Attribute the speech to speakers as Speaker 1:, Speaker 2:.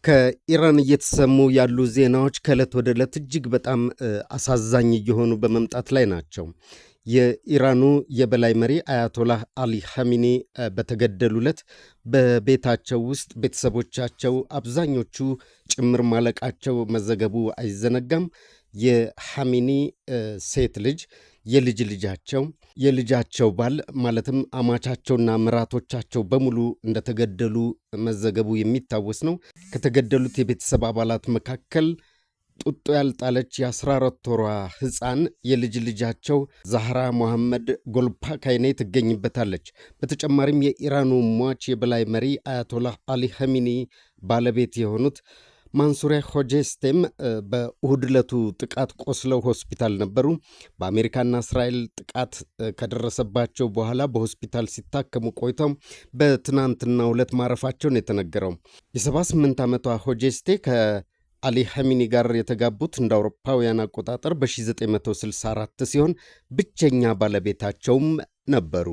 Speaker 1: ከኢራን እየተሰሙ ያሉ ዜናዎች ከዕለት ወደ ዕለት እጅግ በጣም አሳዛኝ እየሆኑ በመምጣት ላይ ናቸው። የኢራኑ የበላይ መሪ አያቶላህ አሊ ሐሚኒ በተገደሉለት በቤታቸው ውስጥ ቤተሰቦቻቸው አብዛኞቹ ጭምር ማለቃቸው መዘገቡ አይዘነጋም። የሐሚኒ ሴት ልጅ፣ የልጅ ልጃቸው፣ የልጃቸው ባል ማለትም አማቻቸውና ምራቶቻቸው በሙሉ እንደተገደሉ መዘገቡ የሚታወስ ነው። ከተገደሉት የቤተሰብ አባላት መካከል ጡጦ ያልጣለች የ14 ወሯ ሕፃን የልጅ ልጃቸው ዛህራ ሞሐመድ ጎልፓካይኔ ትገኝበታለች። በተጨማሪም የኢራኑ ሟች የበላይ መሪ አያቶላህ አሊ ሐሚኒ ባለቤት የሆኑት ማንሱሪያ ሆጄስቴም በእሁድ ዕለቱ ጥቃት ቆስለው ሆስፒታል ነበሩ። በአሜሪካና እስራኤል ጥቃት ከደረሰባቸው በኋላ በሆስፒታል ሲታከሙ ቆይተው በትናንትናው ዕለት ማረፋቸውን የተነገረው የ78 ዓመቷ ሆጄስቴ ከአሊ ሐሚኒ ጋር የተጋቡት እንደ አውሮፓውያን አቆጣጠር በ1964 ሲሆን ብቸኛ ባለቤታቸውም ነበሩ።